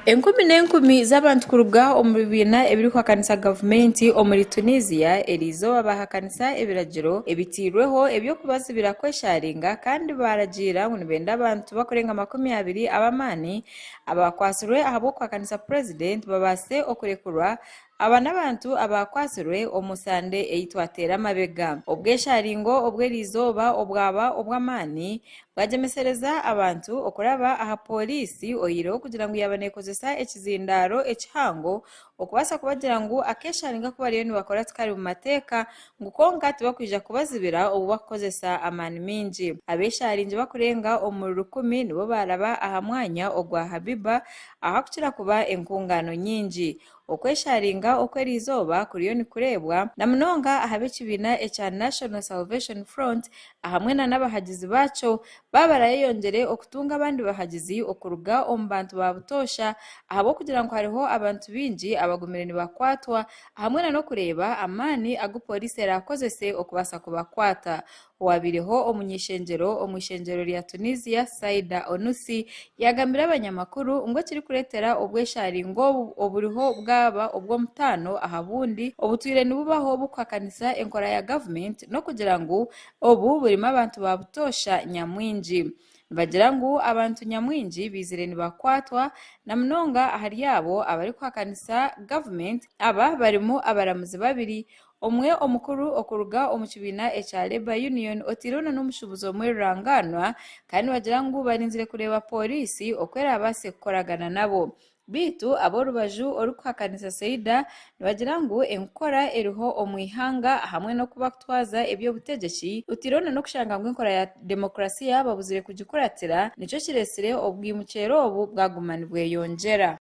Enkumi n'enkumi z'abantu kuruga omu bibiina ebirikuhakanisa gavumenti omuri Tunisia eriizooba baahakanisa ebiragiro ebiteirweho eby'okubazibira kwesharinga kandi baaragiira ngu nibenda abantu bakurenga 20 ab'amaani abakwatsirwe ahabw'okuhakanisa Purezidenti babaase okurekurwa. Aba n'abantu abaakwatsirwe omu Sande ei twateera amabega. Obwesharingo obw'eriizooba obwaba obw'amaani bwagyemesereza abantu okuraba aha pooriisi oyihireho kugira ngu yaaba neekozesa ekizindaaro ekihango okubaasa kubagira ngu akeesharingo aku bariyo nibakora tikari mu mateeka ngu kwonka tibakwija kubazibira obu bakukozesa amaani maingi. Abeesharingi bakurenga omuri rukumi nibo baaraba aha mwanya ogwa Habiba ahakukira kuba enkungaano nyingi. Okwesharinga okw'eriizooba kuriyo nikureebwa na munonga aha b'ekibiina ekya National Salvation Front ahamwe na n'abahagizi baakyo baaba barayeyongyere okutunga abandi bahagizi okuruga omu bantu ba butoosha ahabw'okugira ngu hariho abantu baingi abagumire nibakwatwa ahamwe na n'okureeba amaani agu pooriisi eraakozese okubaasa kubakwata. Owabaireho omuny'eishengyero omu ishengyero rya Tunisia, Saida Onusi, yaagambira abanyamakuru ngu ekirikureetera obwesharingo obu oburiho bwaba obw'omutaano aha bundi obutwire nibubaho bukuhakanisa enkora ya gavumenti n'okugira ngu obu burimu abantu ba butoosha nyamwingi. Nibagira ngu abantu nyamwingi baizire nibakwatwa na munonga ahari abo abarikuhakanisa gavumenti. Aba barimu abaramuzi babiri, Omwe omukuru okuruga omu kibiina ekya Labour Union oteireho na n'omushuubuzi omwe rurangaanwa kandi nibagira ngu barinzire kureeba pooriisi oku eraabaase kukoragana nabo. Beitu ab'orubaju orikuhakanisa Seida nibagira ngu enkora eriho omu ihanga hamwe n'oku bakutwaza eby'obutegyeki oteireho na n'okushanga ngu enkora ya demokurasiya babuzire kugikuratira nikyo kiretsire obwimukyero obu bwaguma nibweyongyera.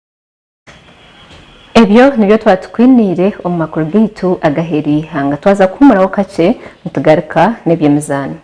Ebyo nibyo twatukwiniire omu makuru gaitu ag'aheeru y'eihanga. Twaza kuhuumuraho kakye nitugaruka n'eby'emizaano.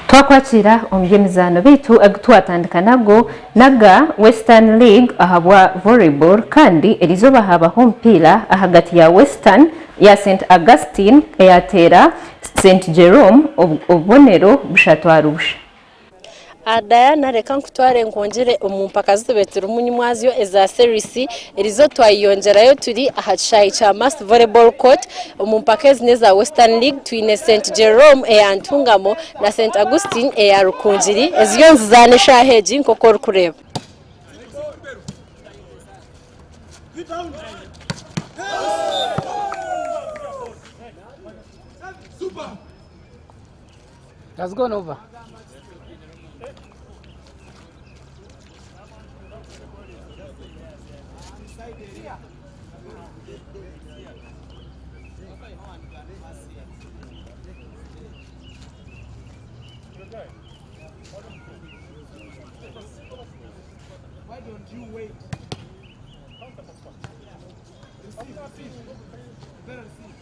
Twakwakira omu by'emizaano beitu agu twatandika nago naga Western League ahabwa Volleyball kandi erizooba haabaho omupiira ahagati ya Western ya St Augustine eyateera St Jerome obubonero 3-0. Diana reka nkutware nkwongyere omu mpaka zi tube turimu nyimwazyo eza Serie C erizo twayeyongyerayo turi aha kishaayi kya Mast Volleyball Court omu mpaka ezi n'eza Western League twine St Jerome eya Ntungamo na St Augustine eya Rukungiri eziriyo nizizaana eshaaha egi nk'oku orikureeba. Has gone over. Why don't you wait? Receive, receive. Better receive.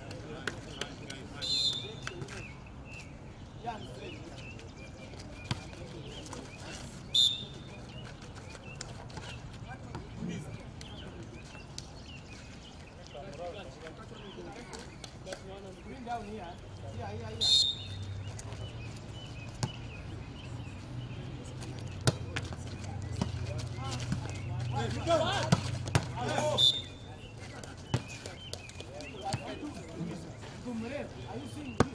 Bring down here. Here, here, here. Are you seeing this?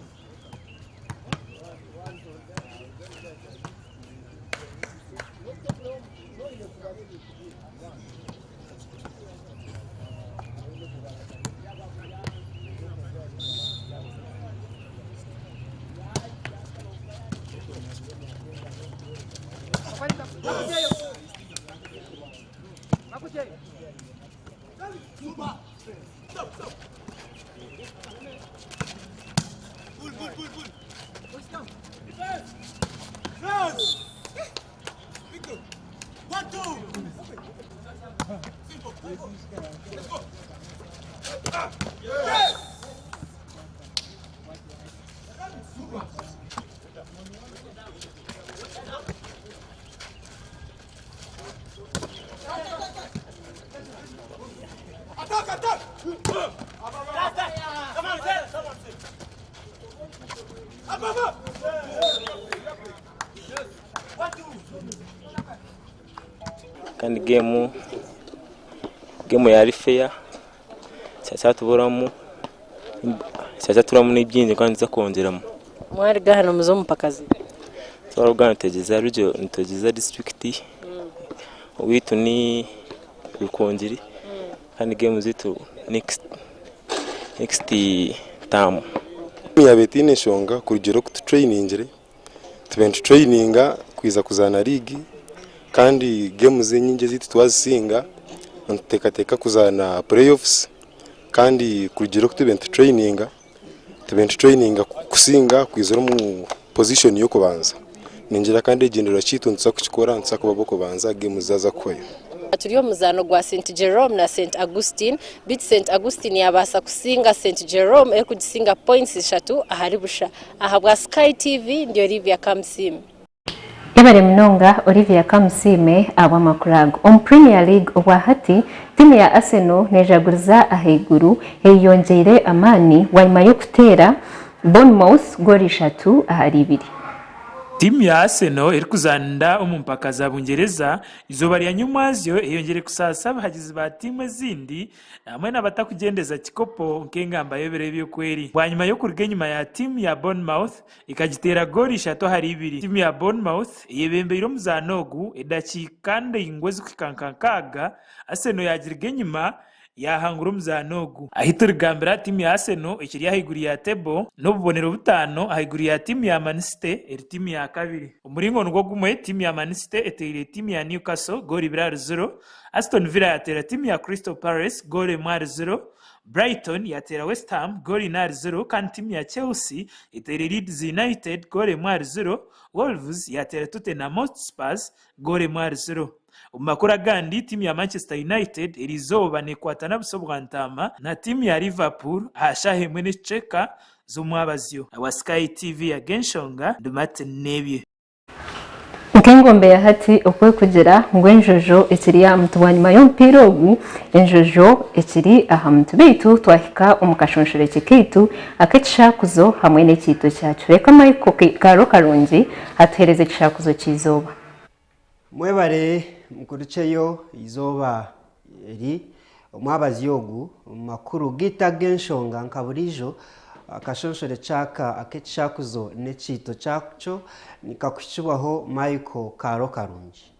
Kandi geemu geemu yari fair kyatuburamu nibyingi kandi nituza kwongyeramu. Mwaruga hanu muze omu mpaka ziiha? Twaruga hanu nitwegyeza region nitwegyeza disiturikiti owaitu ni Rukungiri kandi geemu zaitu next next term. Yaaba etaine nshonga kurugiirira oku tutureyiningyire, tubaire nitutureyininga kwija kuzaana liigi kandi geemuzi enyingi ezaitu twazisinga, nituteekateeka kuzaana pureyi-ofusi kandi kurugiirira oku tubaire nitutureyininga, tubaire nitutureyininga kusinga kwizira omu pozishoni y'okubanza. Ningira kandi ekigyendererwa kyaitu nituza kukikora, nituza kuba ab'okubanza geemuzi zaaza kuhwayo. Turi omu muzaano gwa St Jerome na St Augustine, beitu St Augustine yabaasa kusinga St Jerome erikugisinga points ishatu ahari busha. Ahabwa Sky TV, ndi Olivia Kamusiime. Yebare munonga Olivia Kamusiime ahabw'amakuru ago. Omu Premier League obwahati, tiimu ya Arsenal nejaguriza ahaiguru eyeyongyeire amaani bwanyima y'okuteera Bournemouth goolo 3-2. Tiimu ya Arsenal erikuzaanira omu mpaka za Bungyereza eizooba rya nyomwazyo eyongyire kusaasa abahagizi ba tiimu ezindi hamwe n'abatakugyendeza kikopo nk'engamba y'ebiro ebi oku eri. Bwanyima y'okuruga enyima ya tiimu ya Bournemouth ekagiteera goolo 3-2, tiimu ya Bournemouth eyebembeire omuzaano ogu edakiika ndaingwa ezikuhika nka nkaaga, Arsenal yaagiriga enyima yaahangura omuzaano ogu. Ahi turigambira, tiimu ya Arsenal ekiri ahaiguru ya table n'obubonero butaano ahaiguru ya tiimu ya Man City eri tiimu ya kabiri. Omuringo nigwo gumwe, tiimu ya Man City eteire tiimu ya Newcastle goolo 2-0, Aston Villa yaateera tiimu ya Crystal Palace goolo 1-0, Brighton yaateera West Ham goolo 4-0 kandi tiimu ya Chelsea eteire Leeds United goolo 1-0, Wolves yaateera Tottenham Hotspurs goolo 1-0. Omu makuru agandi, tiimu ya Manchester United eriizooba nekwatana buso bwa ntaama na tiimu ya Liverpool aha shaaha emwe n'ekicweka z'omwabazyo. Ahabwa Sky TV ag'enshonga, ndi Martin Nebye. Nk'engombe ya hati oku erikugira ngu enjojo ekiri aha muti bwanyima y'omupiira ogu, enjojo ekiri aha muti. Beitu twahika omu kashonshorekye kaitu ak'ekishakuzo hamwe n'ekiito kyakyo. Reka Michael Kaaro Karungi atuheereze ekishakuzo ky'eizooba. Mwebare mukurukyeyo eizooba eri omwabazyo ogu omu makuru gaitu ag'enshonga nka buriijo akashonshore kyaka ak'ekishakuzo n'ekiito kyakyo nikakuhikibwaho Michael Kaaro Karungi.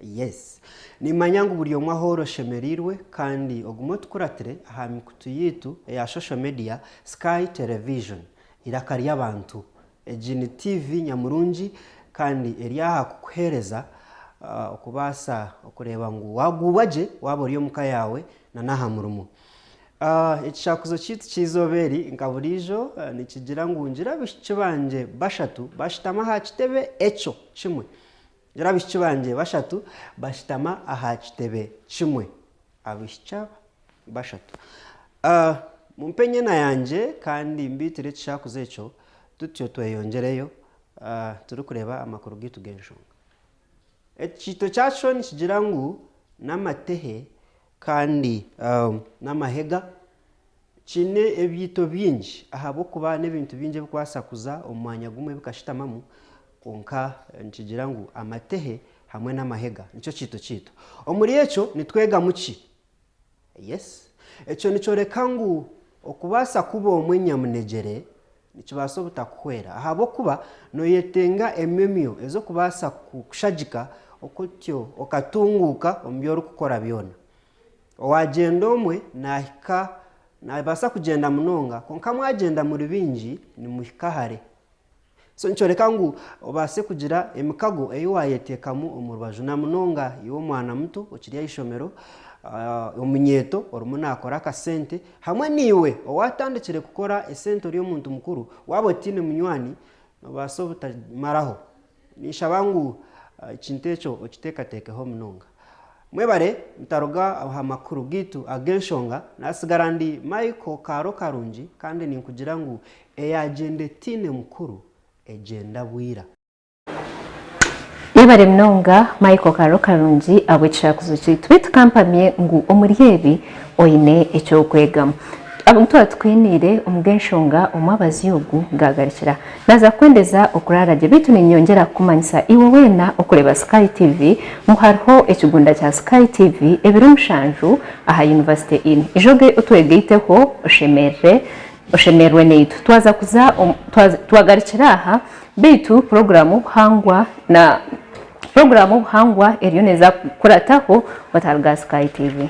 Yes. Nimanya ngu buri omwe ahoora oshemereirwe kandi ogume otukuratire aha mikutu yaitu eya social media Sky Television, eiraka ry'abantu. Egi ni TV nyamurungi kandi eri aha kukuheereza okubaasa okureeba ngu waaguubwa gye waaba ori omuka yaawe na n'aha murimo. Ekishakuzo kyaitu ky'eizooba eri nka buriijo nikigira ngu ngira abaishiki bangye bashatu bashutama aha kitebe ekyo kimwe. Ngira abaishiki bangye bashatu bashutama aha kitebe kimwe. Abaishiki aba bashatu. Mumpe enyena yangye kandi mbiitire ekishakuzo ekyo, tutyo tweyongyereyo turikureeba amakuru gaitu g'enshonga. Ekiito kyakyo nikigira ngu n'amatehe kandi n'amahega. Kiine ebiito bingi ahabw'okuba n'ebintu bingi ebirikubaasa kuza omu mwanya gumwe bikashutamamu kwonka nikigira ngu amatehe hamwe n'amahega nikyo kiito kyaitu. Omuri ekyo nitwegamu ki? Yes. Ekyo nikyoreka ngu okubaasa kuba omwe nyamunegyere nikibaasa obutakuhwera ahabw'okuba noyetenga emyomyo ez'okubaasa kukushagika otyo okatunguuka omu bi orikukora byona. Owaagyenda omwe naahika, naabaasa kugyenda munonga, kwonka mwagyenda muri baingi nimuhika hare. So nikyoreka ngu obaase kugira emikago ei waayeteekamu omu rubaju na munonga iwe omwana muto okiri aha ishomero, omunyeeto orimu naakora akasente hamwe naiwe owaatandikire kukora esente ori omuntu mukuru, waaba otaine munywani noobaasa obutamaraho. Ninshaba ngu ekintu ekyo okiteekateekeho munonga. Mwebare mutaruga aha makuru gaitu ag'enshonga. Nasigara ndi Michael Kaaro Karungi kandi ninkugira ngu eyagyenda etaine mukuru egyenda bwira. Yebare munonga Michael Kaaro Karungi ahabw'ekishakuzo kyaitu. Beitu kampamye ngu omuri ebi oine eky'okwegamu. Abu twaba tukwiniire omu g'enshonga omwabazi ogu gaagarukira. Naaza kukwendeza okuraara gye beitu niinyongyera kukumanyisa iwe weena okureeba Sky TV ngu hariho ekigunda kya Sky TV ebiro mushanju aha University Inn. Ijoge otwegaiteho oshemerere oshemererwe naitwe. Twaza kuza omu twagarukira aha beitu puroguraamu obuhangwa na puroguraamu obuhangwa eriyo neeza kukurataho otaruga aha Sky TV.